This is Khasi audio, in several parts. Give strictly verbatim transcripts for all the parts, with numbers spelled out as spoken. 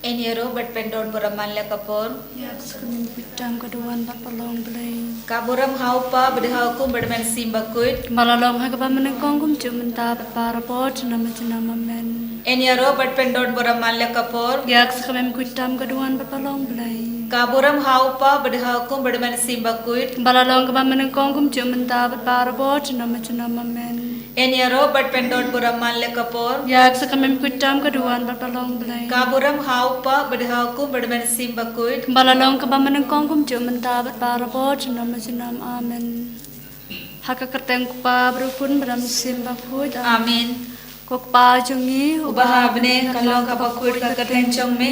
Yn ïaroh bad pyndon burom man la ka por. Ïa ka skhem khuid tam ka duwan bad paralok Blei. Ka burom ha u Kpa bad ha u Khun bad ha u Mynsiem Bakhuid. Ba la long ha kaba mynnyngkong kumjuh mynta bad barabor junom junom. Amen. Yn ïaroh bad pyndon burom man la ka por. Ïa ka skhem khuid tam ka duwan bad paralok Blei. Ka burom ha u Kpa bad ha u Khun bad ha u Mynsiem Bakhuid. Ba la long kaba mynnyngkong kumjuh mynta bad barabor junom junom. Amen. Yn ïaroh bad pyndon burom man la ka por. Ïa ka skhem khuid tam ka duwan bad paralok Blei. Ka burom ha u Kpa bad ha u Khun bad ha u Mynsiem Bakhuid. Ba la long kaba mynnyngkong kumjuh mynta bad barabor junom junom. Amen. Ha ka kyrteng u Kpa bad u Khun bad u Mynsiem Bakhuid. Amen. Ko Kpa jong ngi uba ha bneng, kan long kaba khuid ka kyrteng jong me.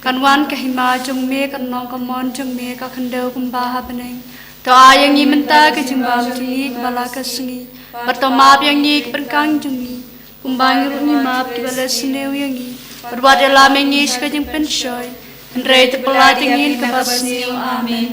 Kan wan ka hima jong me, kan long ka mon jong me ka khyndew kumba ha bneng. To ai ïa ngi mynta ka jingbam jong ngi kaba la ka sngi. Bad to map ïa ngi ki pyrkhat jong ngi, kumba ngi ruh ngi map kiba la sniew ïa ngi. Bad wat ïalam ïa ngi sha ka jingpynshoi, hynrei to pyllait ïa ngi na kaba sniew. Amen.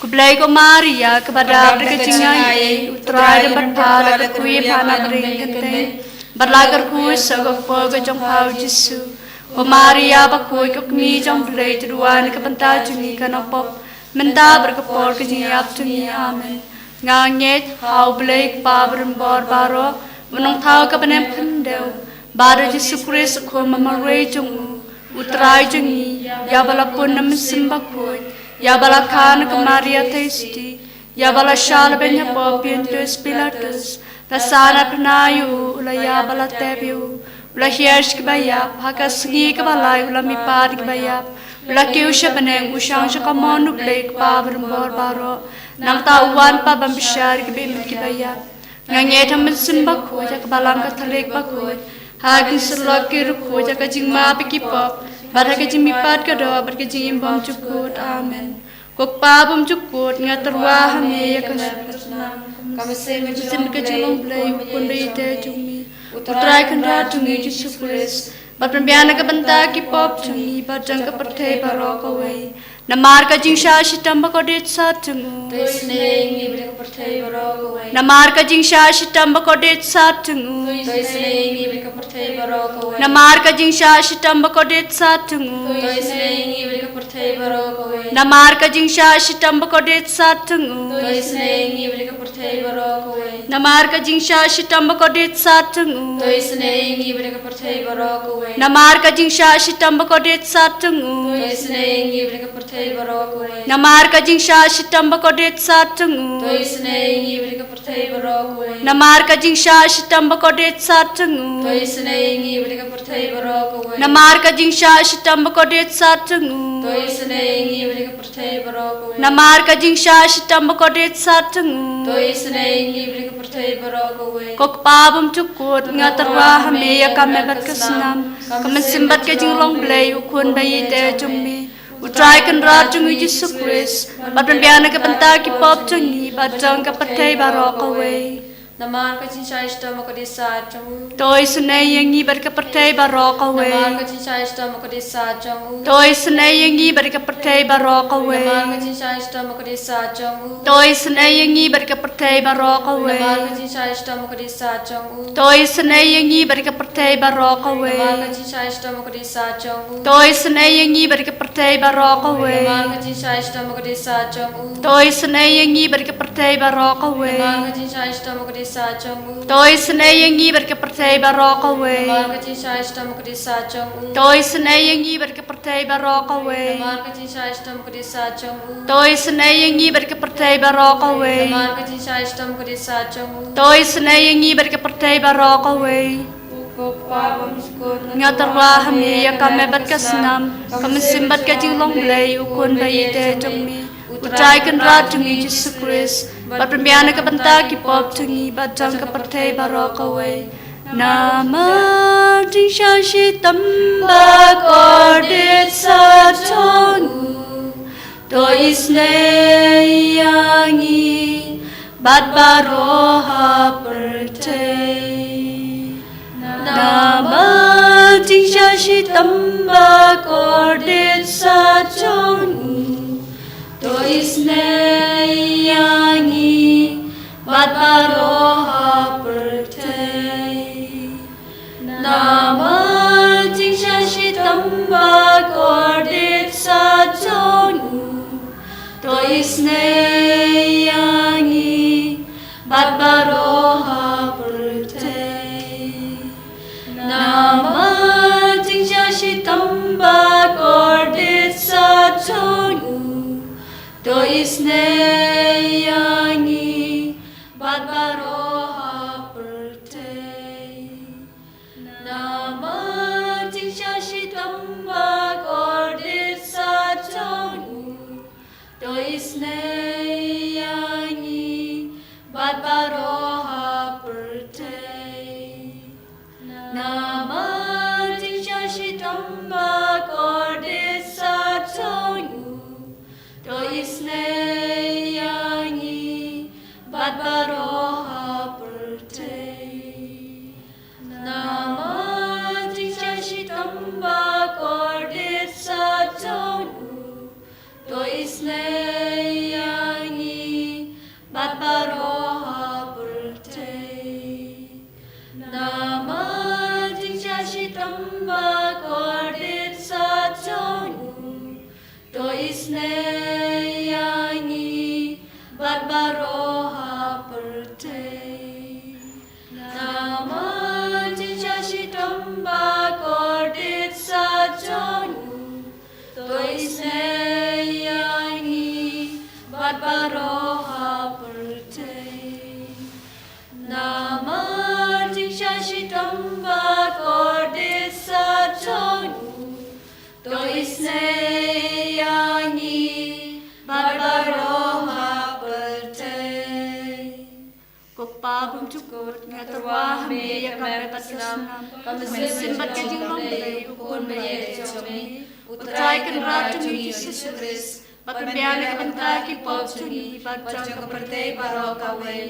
Khublei ko Maria, kaba dap da ka jingaiei, u Trai u don bad pha, la ka khuid ïa pha na barit ki kynthei, bad la ka kyrkhu sa ka kpoh ka jong pha u Jisu. Ko Maria bakhuid, ko Kmie jong u Blei, to duwai na ka bynta jong ngi ki nongpop, mynta bad ka por ka jingïap jong ngi. Amen. Nga ngeit ha u Blei u Kpa badonbor baroh, u nongthaw ka bym khyndew, bad ha u Jisu Khrist u Khun ba marwei jong u, u Trai jong ngi, ïa ba la pun na u Mynsiem Bakhuid, ïa ba la kha na ka Maria Theisotti, ïa ba la shah la beiñ ha pop Pontius Pilatus, la sahnarphna ïa u, u la ïap bad la tep ïa u, u la hiar sha kiba ïap, ha ka sngi kaba lai u la mihpat na kiba ïap, u la kiew sha bneng, u shong sha ka mon u Blei u Kpa badonbor baroh. Nangta u wan pat ban bishar ïa ki ba im bad ki ba ïap. Nga ngeit ha u Mynsiem Bakhuid, ha ka Balang Katholik bakhuid, ha ki syllok ki riewkhuid, ha ka jingmap ïa ki pop, bad ha ka jingmihpat ka doh, bad ka jingim bymjukut. Amen. Ko Kpa bymjukut, nga tyrwa ha me ïa ka, ka mynsiem ka jinglong Blei u Khun ba ïeit jong me, u Trai Kynrad jong ngi Jisu Khrist, ba pynbiang na ka bynta ki pop jong ngi bad jong ka pyrthei baroh kawei. Namar ka jingshah shitom ba kordit sat jong u. To isynei ïa ngi bad ïa ka pyrthei baroh kawei. Namar ka jingshah shitom ba kordit sat jong u. To isynei ïa ngi bad ïa ka pyrthei baroh kawei. Namar ka jingshah shitom ba kordit sat jong u. To isynei ïa ngi bad ïa ka pyrthei baroh kawei. Namar ka jingshah shitom ba kordit sat jong u. To isynei ïa ngi bad ïa ka pyrthei baroh kawei. Namar ka jingshah shitom ba kordit sat jong u. To isynei ïa ngi bad ïa ka pyrthei baroh kawei. Namar ka jingshah shitom ba kordit sat jong u. To isynei ïa ngi bad ïa ka pyrthei baroh kawei. Namar ka jingshah shitom ba kordit sat jong u. To isynei ïa ngi bad ïa ka pyrthei baroh kawei. Namar ka jingshah shitom ba kordit sat jong u. To isynei ïa ngi bad ïa ka pyrthei baroh kawei. Namar ka jingshah shitom ba kordit sat jong u. To isynei ïa ngi bad ïa ka pyrthei baroh kawei. Namar ka jingshah shitom ba kordit sat jong u. To isynei ïa ngi bad ïa ka pyrthei baroh kawei. Ko Kpa bymjukut, nga tyrwa ha me ïa ka met bad ka snam, ka mynsiem bad ka jinglong Blei u Khun ba ïeit jong me, u Trai Kynrad jong ngi Jisu Khrist, ba pynbiang na ka bynta ki pop jong ngi bad jong ka pyrthei baroh kawei. Namar ka jingshah shitom ba kordit sat jong u. To isynei ïa ngi bad ka pyrthei baroh kawei. Namar ka jingshah shitom ba kordit sat jong u. To isynei ïa ngi bad ka pyrthei baroh kawei. Namar ka jingshah shitom ba kordit sat jong u. To isynei ïa ngi bad ka pyrthei baroh kawei. Namar ka jingshah shitom ba kordit sat jong u. To isynei ïa ngi bad ka pyrthei baroh kawei. Namar ka jingshah shitom ba kordit sat jong u. To isynei ïa ngi bad ka pyrthei baroh kawei. Namar ka jingshah shitom ba kordit sat jong u. To isynei ïa ngi bad ka pyrthei baroh kawei. Namar ka jingshah shitom ba kordit sat jong u. To isynei ïa ngi bad ka pyrthei baroh kawei. Namar ka jingshah shitom ba kordit sat jong u. To isynei ïa ngi bad ka pyrthei baroh kawei. Namar ka jingshah shitom ba kordit sat jong u. To isynei ïa ngi bad ka pyrthei baroh kawei. Namar ka jingshah shitom ba kordit sat jong u. To isynei ïa ngi bad ka pyrthei baroh kawei. Ko Kpa bymjukut, nga tyrwa ha me ïa ka met bad ka snam, ka mynsiem bad ka jinglong Blei u Khun ba ïeit jong me, u Trai Kynrad jong ngi Jisu Khrist, ba pynbiang na ka bynta ki pop jong ngi bad jong ka pyrthei baroh kawei. Namar jingshah shitom ba kordit sat jong u, to isynei ïa ngi bad baroh ha pyrthei. Namar jingshah shitom ba kordit sat jong u, to isynei ïa ngi bad baroh ha pyrthei. Namar jingshah shitom ba kordit Ïa ngi bad baroh ha pyrthei. Namar jingshah shitom ba kordit sa jong u, to isynei ïa ngi bad baroh ha pyrthei. Namar jingshah shitom ba kordit sa jong u, to isynei ïa ngi bad baroh ha pyrthei. Namar jingshah shitom ba kordit sa jong u, to isynei ïa ngi bad baroh ha pyrthei. Namar jingshah shitom ba kordit sa jong u, to isynei ïa ngi bad baroh ha pyrthei. Namar jingshah shitom ba kordit sa jong u, to isynei ïa ngi bad baroh ha pyrthei. Namar jingshah shitom ba kordit sa jong u, to isynei ïa ngi bad baroh ha pyrthei. Namar jingshah shitom ba kordit sa jong u, to isynei ïa ngi bad baroh ha pyrthei. Ko Kpa bymjukut, nga tyrwa ha me ïa ka met bad ka snam, ka mynsiem bad ka jinglong Blei, U Khun ba ïeit jong me, U Trai Kynrad jong ngi Jisu Khrist, ban pynbiang na ka bynta ki pop jong ngi bad jong ka pyrthei baroh kawei.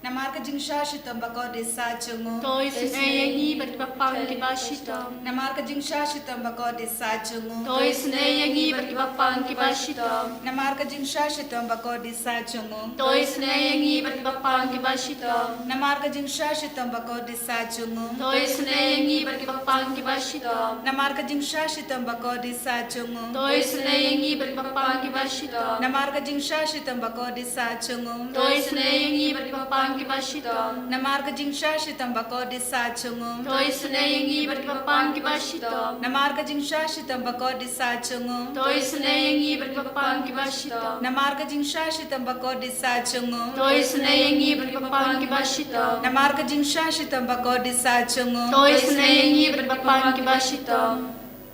Namar ka jingshah shitom ba kordit sa jong u, to isynei ïa ngi bad kiba pang kiba shitom. Namar ka jingshah shitom ba kordit sa jong u, to isynei ïa ngi bad kiba pang kiba shitom. Namar ka jingshah shitom ba kordit sa jong u, to isynei ïa ngi bad kiba pang kiba shitom. Namar ka jingshah shitom ba kordit sa jong u, to isynei ïa ngi bad kiba pang kiba shitom. Namar ka jingshah shitom ba kordit sa jong u, to isynei ïa ngi bad kiba pang kiba shitom. Namar ka jingshah shitom ba kordit sa jong u, to isynei ïa ngi bad kiba pang kiba shitom. Namar ka jingshah shitom ba kordit sa jong u, to isynei ïa ngi bad kiba pang kiba shitom. Namar ka jingshah shitom ba kordit sa jong u, to isynei ïa ngi bad kiba pang kiba shitom. Namar ka jingshah shitom ba kordit sa jong u, to isynei ïa ngi bad kiba pang kiba shitom. Namar ka jingshah shitom ba kordit sa jong u, to isynei ïa ngi bad kiba pang kiba shitom.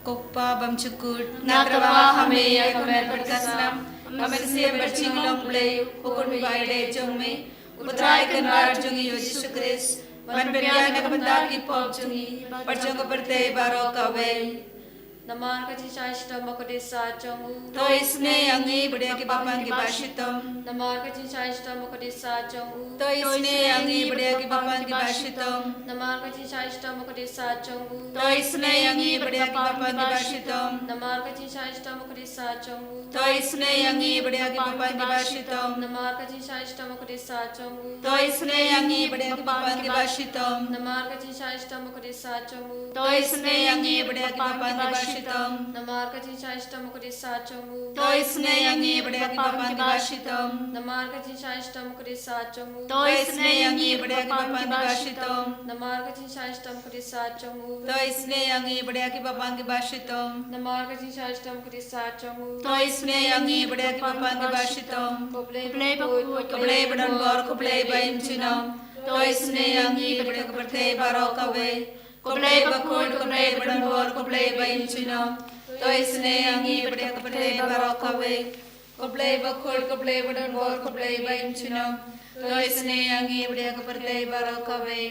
Ko Kpa bymjukut, nga tyrwa ha me ïa ka met bad ka snam, ka mynsiem bad jinglong Blei, U Khun ba ïeit jong me, U Trai Kynrad jong ngi Jisu Khrist, ban pynbiang na ka bynta ki pop jong ngi bad jong ka pyrthei baroh kawei. Namar ka jingshah shitom ba kordit sa jong u, to isynei ïa ngi bad ïa kiba pang kiba shitom. Namar ka jingshah shitom ba kordit sa jong u, to isynei ïa ngi bad ïa kiba pang kiba shitom. Namar ka jingshah shitom ba kordit sa jong u, to isynei ïa ngi bad ïa kiba pang kiba shitom. Namar ka jingshah shitom ba kordit sa jong u, to isynei ïa ngi bad ïa kiba pang kiba shitom. Namar ka jingshah shitom ba kordit sa jong u, to isynei ïa ngi bad ïa kiba pang kiba shitom. Namar ka jingshah shitom ba kordit sa jong u, to isynei ïa ngi bad ïa kiba pang kiba shitom. Namar ka jingshah shitom ba kordit sa jong u, to isynei ïa ngi bad ïa kiba pang kiba shitom. Namar ka jingshah shitom ba kordit sa jong u, to isynei ïa ngi bad ïa kiba pang kiba shitom. Namar ka jingshah shitom ba kordit sa jong u, to isynei ïa ngi bad ïa kiba pang kiba shitom. Namar ka jingshah shitom ba kordit sa jong u, to isynei ïa ngi bad ïa kiba pang kiba shitom. Ko Blei bakhuid, ko Blei badonbor, ko Blei ba im junom, to isynei ïa ngi bad ïa ka pyrthei baroh kawei. Ko Blei bakhuid, ko Blei badonbor, ko Blei ba im junom, to isynei ïa ngi bad ïa ka pyrthei baroh kawei. Ko Blei bakhuid, ko Blei badonbor, ko Blei ba im junom, to isynei ïa ngi bad ïa ka pyrthei baroh kawei.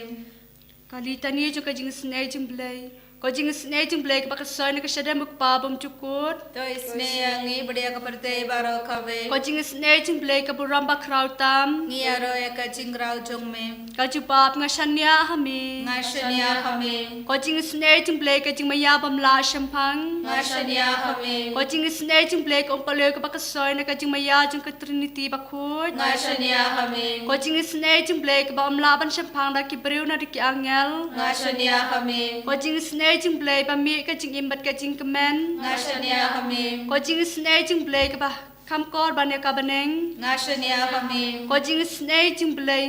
Ka litani jong ka jingisynei jong Blei. Ko jingisynei jong Blei kaba ka soi na ka shadem U Kpa bymjukut, to isynei ïa ngi bad ïa ka pyrthei baroh kawei. Ko jingisynei jong Blei ka burom bakhraw tam, ngi ïaroh ïa ka jingkhraw jong me. Ka jubab, nga shaniah ha me. Nga shaniah ha me. Ko jingisynei jong Blei ka jingmaïa bym lah shemphang, nga shaniah ha me. Ko jingisynei jong Blei ka umpohliew kaba ka soi na ka jingmaïa jong ka Trinity bakhuid, nga shaniah ha me. Ko jingisynei jong Blei kaba ym lah ban shemphang da ki briew ne da ki angel, nga shaniah ha me. Ko jingisynei jong Blei ba mih ka jingim bad ka jingkmen, nga shaniah ha me. Ko jingisynei jong Blei kaba kham kor ban ïa ka bneng. Nga shaniah ha me. Ko jingisynei jong U Blei,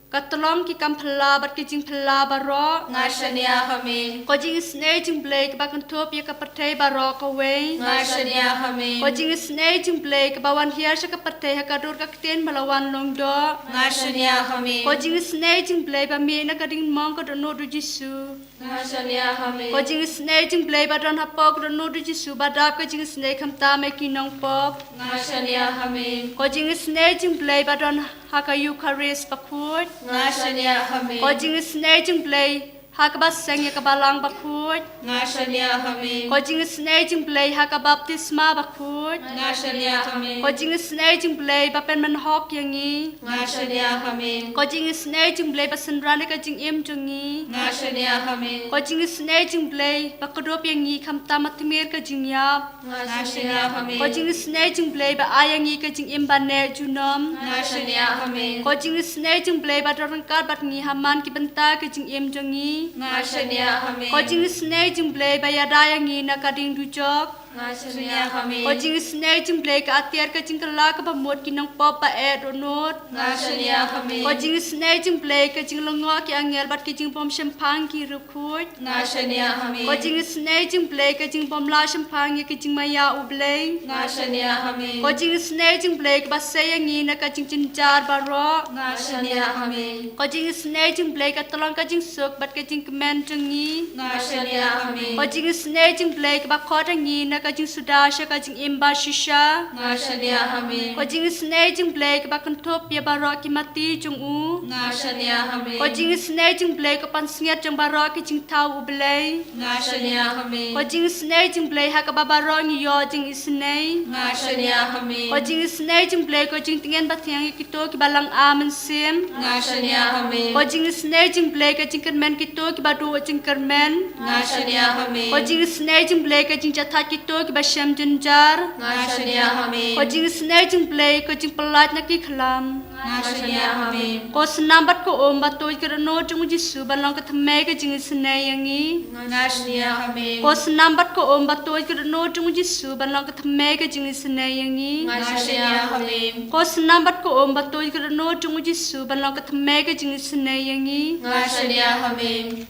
ka tyllong ki kam phylla bad ki jingphylla baroh. Nga shaniah ha me. Ko jingisynei jong U Blei kaba kynthup ïa ka pyrthei baroh kawei. Nga shaniah ha me. Ko jingisynei jong U Blei kaba wan hiar sha ka pyrthei ha ka dur ka ktien ba la wan long doh. Nga shaniah ha me. Ko jingisynei jong U Blei ba mih na ka ding mong ka dohnud U Jisu. Nga shaniah ha me. Ko jingisynei jong U Blei ba don hapoh ka dohnud U Jisu ba dap ka jingisynei khamtam ïa ki nongpop. Nga shaniah ha me. Ko jingisynei jong U Blei ba don ha ka Eucharist bakhuid. Nga shaniah ha me. Ko jingisynei jong U Blei ha kaba seng ïa ka balang bakhuid. Nga shaniah ha me. Ko jingisynei jong U Blei ha ka baptisma bakhuid. Nga shaniah ha me. Ko jingisynei jong U Blei ba pynmynhok ïa ngi. Nga shaniah ha me. Ko jingisynei jong U Blei ba synran ïa ka jingim jong ngi. Nga shaniah ha me. Ko jingisynei jong U Blei ba kdup ïa ngi khamtam ha tmier ka jingïap. Nga shaniah ha me. Ko jingisynei jong U Blei ba ai ïa ngi ka jingim ba neh junom. Nga shaniah ha me. Ko jingisynei jong U Blei ba don ryngkat bad ngi ha man ki bynta ka jingim jong ngi. Nga shaniah ha me. Ko jingisynei jong U Blei ba ïada ïa ngi na ka ding dujok. Nga shaniah ha me. Ko jingisynei jong U Blei ka atiar ka jingkylla kaba mut ki nongpop ba eh dohnud. Nga shaniah ha me. Ko jingisynei jong U Blei ka jinglyngngoh ki angel bad ki jingbym shemphang ki riewkhuid. Nga shaniah ha me. Ko jingisynei jong U Blei ka jingbym lah shemphang ïa ka jingmaïa U Blei. Nga shaniah ha me. Ko jingisynei jong U Blei kaba sei ïa ngi na ka jingjynjar baroh. Nga shaniah ha me. Ko jingisynei jong U Blei ka tyllong ka jingsuk bad ka jingkmen jong ngi. Nga shaniah ha me. Ko jingisynei jong U Blei kaba khot ïa ngi na ka jingsuda sha ka jingim bashisha. Nga shaniah ha me. Ko jingisynei jong U Blei kaba kynthup ïa baroh ki mati jong u. Nga shaniah ha me. Ko jingisynei jong U Blei ka pansngiat jong baroh ki jingthaw U Blei. Nga shaniah ha me. Ko jingisynei jong U Blei ha kaba baroh ngi ïoh jingisynei. Nga shaniah ha me. Ko jingisynei jong U Blei ko jingtngen bathiang ïa kito kiba lang ar mynsiem. Nga shaniah ha me. Ko jingisynei jong U Blei ka jingkyrmen kito kiba duh jingkyrmen. Nga shaniah ha me. Ko jingisynei jong U Blei ka jingjahthait kito kiba shem jynjar. Nga shaniah ha me. Ko jingisynei jong U Blei ka jingpyllait na ki khlam. Nga shaniah ha me. Ko snam bad ko um ba tuid ka dohnud jong U Jisu ban long ka thymmei ka jingisynei ïa ngi. Nga shaniah ha me. Ko snam bad ko um ba tuid ka dohnud jong U Jisu ban long ka thymmei ka jingisynei ïa ngi. Nga shaniah ha me. Ko snam bad ko um ba tuid ka dohnud jong U Jisu ban long ka thymmei ka jingisynei ïa ngi. Nga shaniah ha me.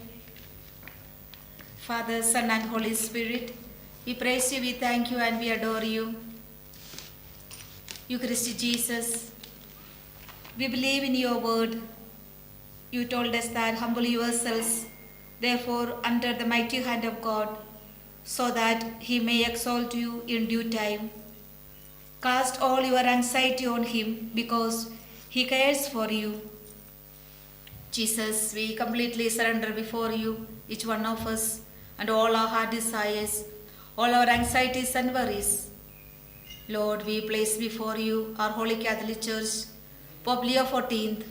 Father, Son, and Holy Spirit, we praise you, we thank you, and we adore you. Eucharistic Jesus, we believe in your word. You told us that humble yourselves, therefore, under the mighty hand of God, so that he may exalt you in due time. Cast all your anxiety on him because he cares for you. Jesus, we completely surrender before you, each one of us, and all our heart desires, all our anxieties and worries. Lord, we place before you our Holy Catholic Church, Pope Leo fourteenth,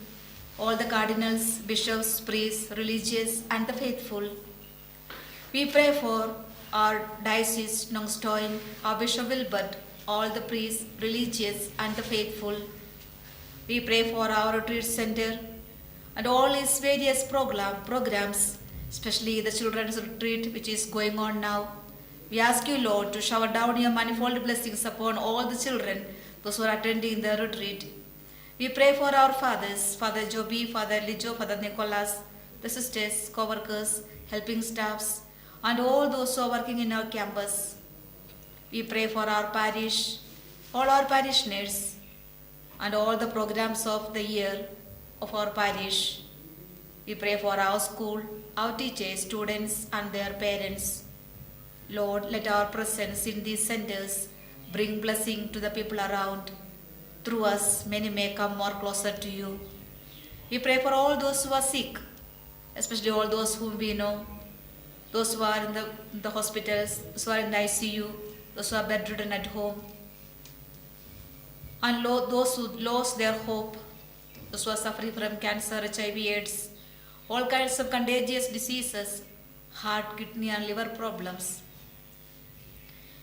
all the cardinals, bishops, priests, religious, and the faithful. We pray for our diocese, Nongstoin, our Bishop Wilbert, all the priests, religious, and the faithful. We pray for our retreat center and all its various program, programs, especially the children's retreat which is going on now. We ask you, Lord, to shower down your manifold blessings upon all the children, those who are attending the retreat. We pray for our fathers, Father Joby, Father Lijo, Father Nicholas, the sisters, co-workers, helping staffs, and all those who are working in our campus. We pray for our parish, all our parishioners, and all the programs of the year of our parish. We pray for our school, our teachers, students, and their parents. Lord, let our presence in these centers bring blessing to the people around. Through us, many may come more closer to you. We pray for all those who are sick, especially all those whom we know, those who are in the, the hospitals, those who are in the I C U, those who are bedridden at home, and lo- those who lost their hope, those who are suffering from cancer, H I V, AIDS, all kinds of contagious diseases, heart, kidney, and liver problems.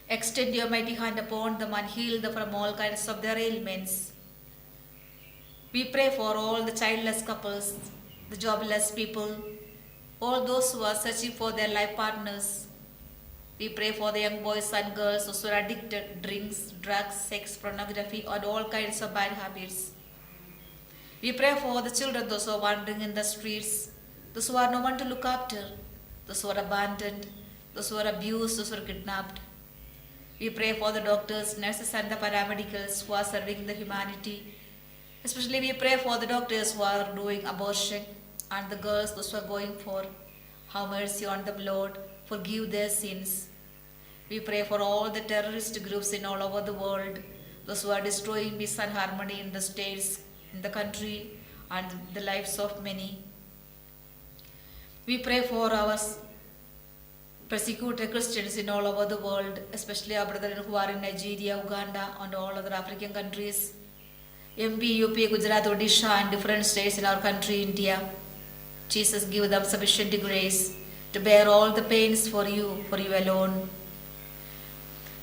Extend your mighty hand upon them and heal them from all kinds of their ailments. We pray for all the childless couples, the jobless people, all those who are searching for their life partners. We pray for the young boys and girls, those who are addicted, drinks, drugs, sex, pornography, and all kinds of bad habits. We pray for the children, those who are wandering in the streets, those who have no one to look after, those who are abandoned, those who are abused, those who are kidnapped. We pray for the doctors, nurses, and the paramedicals who are serving the humanity. Especially, we pray for the doctors who are doing abortion and the girls, those who are going for. Have mercy on them, Lord. Forgive their sins. We pray for all the terrorist groups in all over the world, those who are destroying peace and harmony in the states, in the country, and the lives of many. We pray for our s- persecuted Christians in all over the world, especially our brethren who are in Nigeria, Uganda, and all other African countries, M P, U P, Gujarat, Odisha, and different states in our country, India. Jesus, give them sufficient grace to bear all the pains for you, for you alone.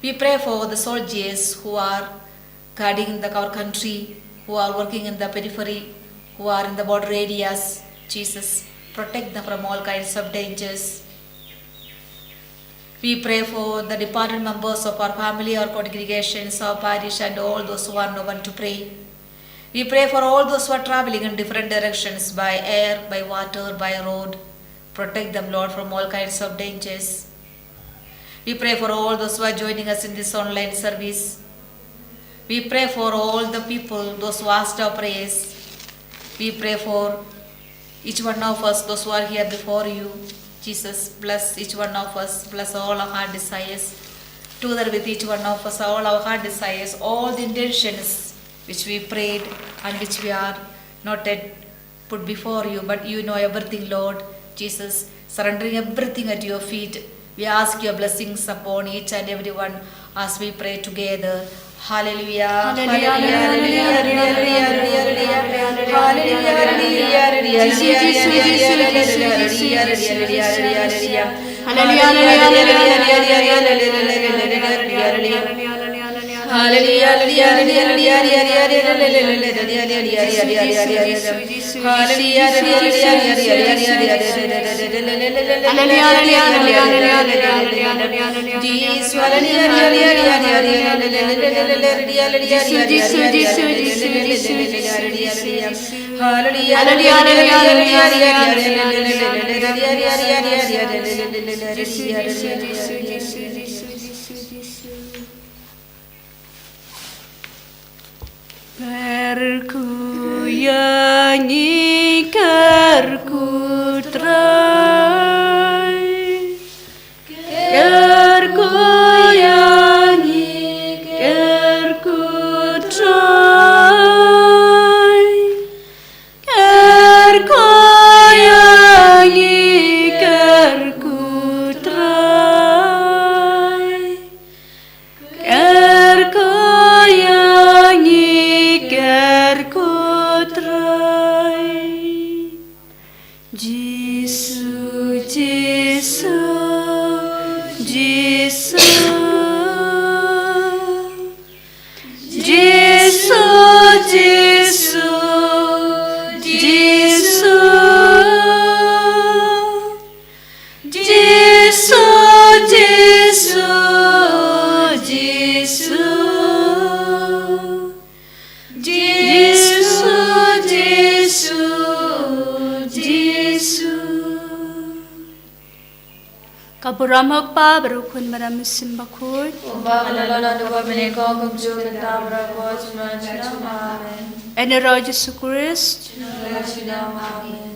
We pray for the soldiers who are guarding the, our country, who are working in the periphery, who are in the border areas. Jesus, protect them from all kinds of dangers. We pray for the departed members of our family, our congregations, our parish, and all those who are no one to pray. We pray for all those who are traveling in different directions, by air, by water, by road. Protect them, Lord, from all kinds of dangers. We pray for all those who are joining us in this online service. We pray for all the people, those who asked our prayers. We pray for each one of us, those who are here before you. Jesus, bless each one of us, bless all our heart desires. Together with each one of us, all our heart desires, all the intentions which we prayed and which we are not yet put before you, but you know everything, Lord. Jesus, surrendering everything at your feet, we ask your blessings upon each and every one as we pray together. Hallelujah. Hallelujah. Hallelujah. Hallelujah. Hallelujah. Hallelujah. Hallelujah. Hallelujah. Jesus, Jesus, Jesus, Jesus, Jesus, Jesus, Jesus. Hallelujah. Hallelujah. Hallelujah. Hallelujah. Hallelujah. Kyrkhu ïa ngi, kyrkhu Trai. Kyrkhu ïa ngi, kyrkhu Trai. Kyrkhu ïa ngi, kyrkhu Trai. Kyrkhu ïa ngi, kyrkhu Trai. Jisu, Jisu, Jisu. Jisu, Jisu, Jisu. Jisu, Jisu, Jisu. Jisu, Jisu, Jisu. Ka burom ha u Kpa bad ha u Khun bad ha u Mynsiem Bakhuid. Kumba ha la lad, kumjuh, kumjuh, kumjuh. Amen. Yn ïaroh Jisu Khrist. Amen.